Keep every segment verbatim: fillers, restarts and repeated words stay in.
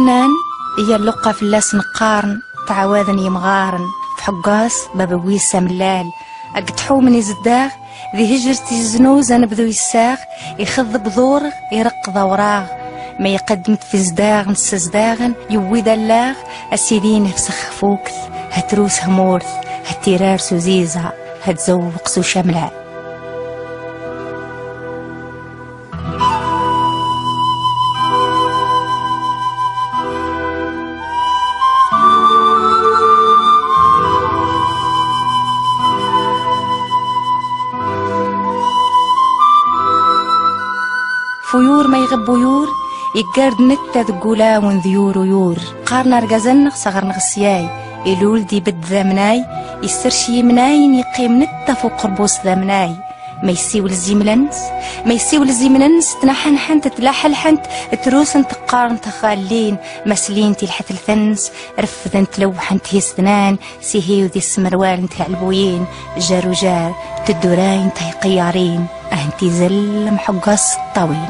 Naan, iyya luqqa fell-as neqqaren, tɛawaden yimɣaren, f ḥeggaẓ, bab n wis amellal, akked tḥumen izeddaɣ, di hijret iznu zanebdu issaɣ, ixeḍḍeb ḍurɣ, ireqqeḍ awraɣ, ma iqeddem-d f izdaɣen s izdaɣen, yewwi-d allaɣ, a sidin f sexfukt, ha trus ha murt, ha tirar s uziza, ha tzewweq s ucamlal. F uyur ma iɣebb uyur, iggar-d netta deg ulawen d yur uyur. Qqaren argaz-nneɣ s aɣerneɣ syay, ilul-d ibedd d amnay, isserc yimnayen, iqqim netta f uqerbus d amnay. Ma yessiwel zimla-nnes, ma yessiwel zimla-nnes, tnaḥenḥent, tlaḥelḥent, trusent, qqarent xallin, ma slint i lḥetlt-nnes, refdent, lewḥent hisdnan, s ihiw di smerwalent iɛelbuyin, jar ujar, teddurayent iqeyyarin, a hent izellem ḥeggaẓ s ṭṭawin.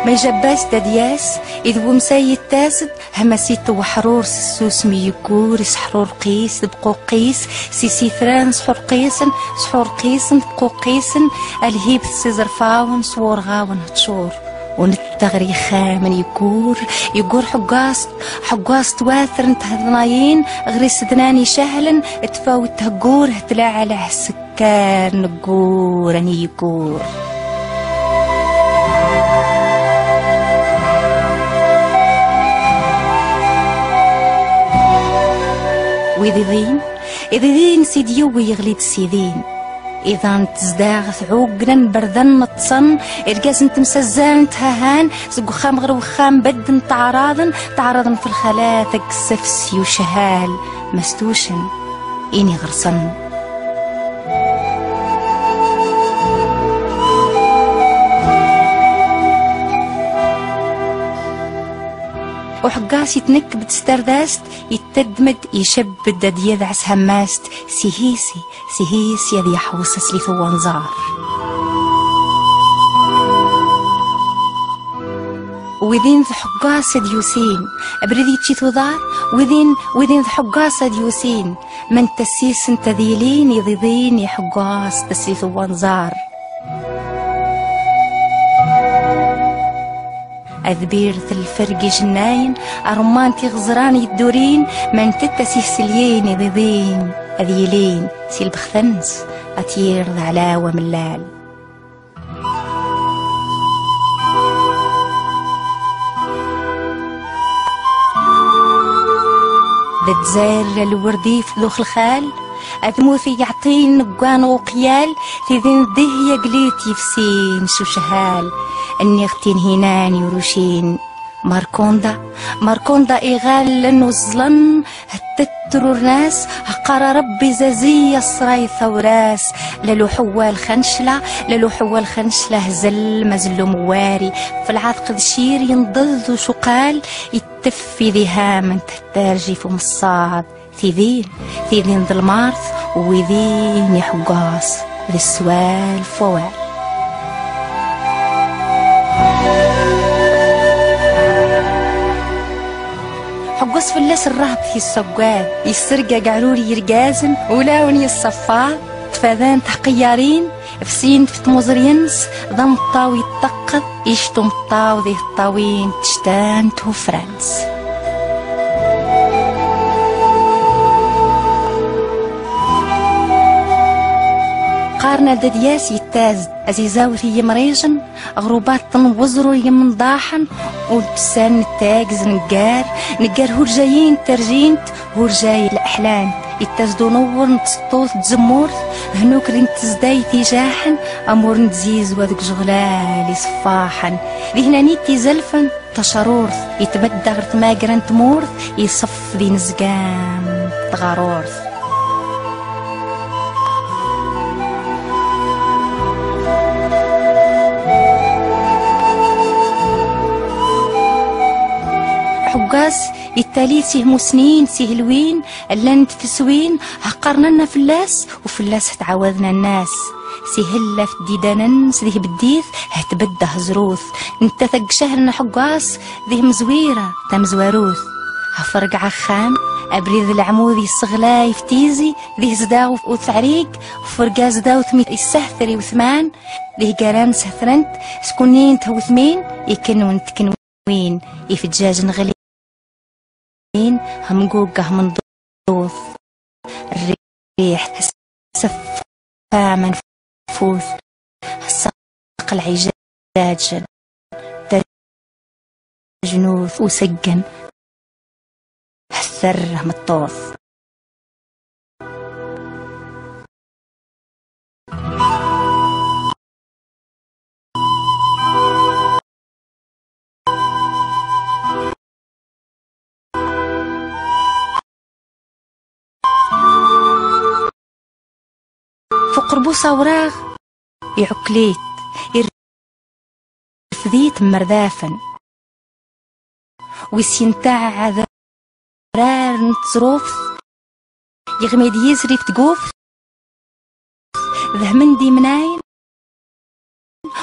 Ma ijabbas d adyas, id wemsay ittas-d, hamasit weḥrur s ssusmi yeggur, isḥrurqis d bquqqis, s isifran sḥurqisen, sḥurqisen d bquqqisen, alhib s iẓerfawen s wurɣawen hetcur. U netta ɣer yixxamen yeggur, yeggur ḥeggaẓ, ḥeggaẓ twatren thednayin, ɣer isednan icahlen, tfawt theggur, htlaɛlaɛ s kkar neggur, ani yeggur. Wid iḍin, id iḍin s id yewwi yeɣli-d sidin. Iḍan n tezdaɣt ɛugnen, berdan, neṭṭsen, irgazen temsazzalen, thahan, seg uxxam ɣer uxxam bedden, taɛraḍen, taɛraḍen f lxalat, akked sefs yucehal, ma stucen, ini ɣer-sen. Uḥeggaẓ itnekkeb-d s tardast, itteddem-d, icebbed ad yedɛes hammast, s ihisi, s ihisi ad yeḥwes aslit n wenẓar. Widin d ḥeggaẓ ad yusin, abrid yečči-t uḍar, widin, widin d ḥeggaẓ ad yusin, ma n tasisent ad yilin, iḍiḍin iḥeggaẓ taslit n wenẓar. Adbir telferg ijennayen, arman tiɣeẓran yeddurin, ma n tetta s ihselyen iḍiḍin ad yilin, si lbext-nnes ad t-yirḍ ɛlaw amellal. D tzar lwerdif d uxelxal, ad tmut i yeɛṭin n wwan uqyal, tidin d ihya glit yefsin s ucehal, nniɣ tinhinan yurucin. Markonda, Markonda iɣallen uẓlen, hettet trurnas, qqara Rebbi zazi asray tawras, lalu ḥewwal xancla, lalu ḥewwal xancla, hzel mazellum wari, f lɛatq d cir yenḍeḍ ucuqal, itteffi di hamen tettarji f umṣṣad, tidin, tidin d lmart, widin iḥeggaẓ d sswal f wawal. Ḥeggaẓ fell-as rrehb yessagad, yesserg ageɛrur yergazen, ulawen yessaffaḍ, tfadan tḥeqqiyyarin, fsin f tmuẓri-nnes, d ameṭṭaw yeṭṭeqqeḍ, ict umeṭṭaw di tiṭṭawin tectan thufra-nnes. Qqaren ad adyas yettas-d, azizawt i yimrijen, ɣer ubaṭṭen n weẓru yemḍaḥen, u lbsan n tagz neggar, neggar hurjayin terjint, hurjay leḥlant, ittas-d unewwer n tseṭṭut n tzemmurt, hnuker n tezdayt ijaḥen, amur n tzizwa deg ujeɣlal iṣeffaḥen, di hnanit izelfen, tacarurt, itbedda ɣer tmagra n tmurt, iṣef d inezgam n tɣarurt. Ḥuggas, ittali s ihmusnin, s ihlwin, llan tfeswin, heqqarnen fell-as, u fell-as ttɛawaden annas. Si hellef didenen, si dih bdith, het bedda hzruth. Nta tag shahr na huggas, dih mzwira, ta mzwarut. Hafarg axam, abrid l'amudi sgla iftizi, dih zdaw u tarik, furga zdaw tmit isahtri uthman, dih garan sahrant, skunin tawthmin, ikenun tkenwin, ifjaj nglin, hamgug gahmandus. الريح سفامة نفوث، الصقل عجاج، تجنوث وسجن، الثر مطوث. فقربو صوراغ يعكليت، يرثديت مردافن، ويسينتاع عذرار نتصروف، يغميد يزري في تقوف، ذهمن دي مناين،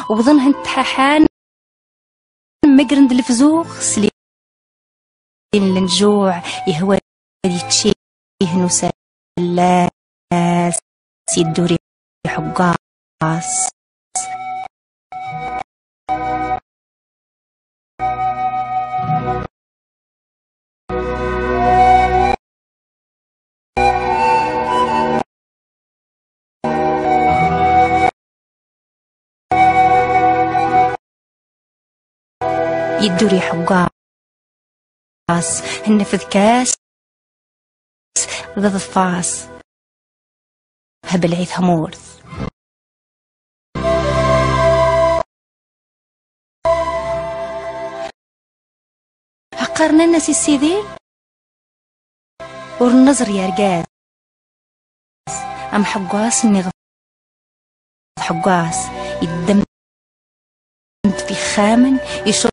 وظنهن تححان، مقرن دلفزوخ، سلين لنجوع، يهوى يتشيهن وسلاس، يدوري حقاص. يدوري حقاص، هنفذ كاس، ضفاص، هبل عيث همورث. هقرنا الناس السيفيل والنظر يا رجال. أم حقاس النغ-، حقاس يدم في خامن يشق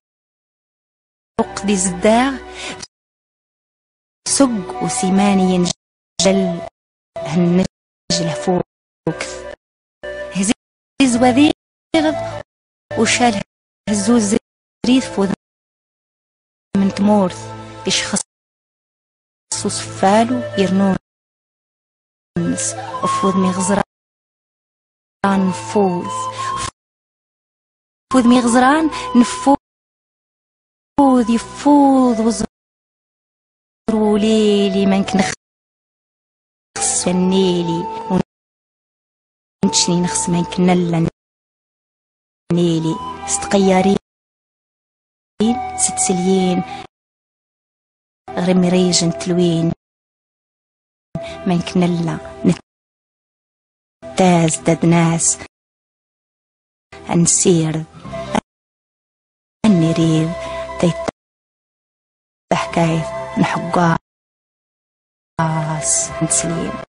دي زداغ سق وسيماني ينجل هنجل فوكث. هزيز وذيغ وشال هزوز زريث فوذ من تمورث يشخص وصفالو يرنونس وفوذ مغزران فوذ. فوذ مغزران نفوذ يفوذ وزر وليلي من كنخ سنيلي ونشني نخس من كنلن نيلي ستقيارين ست سليين غرمي ريجن تلوين من كنلا نتاز ددناس أنسير أنيريد تيت تحكاية نحقاس نسليم.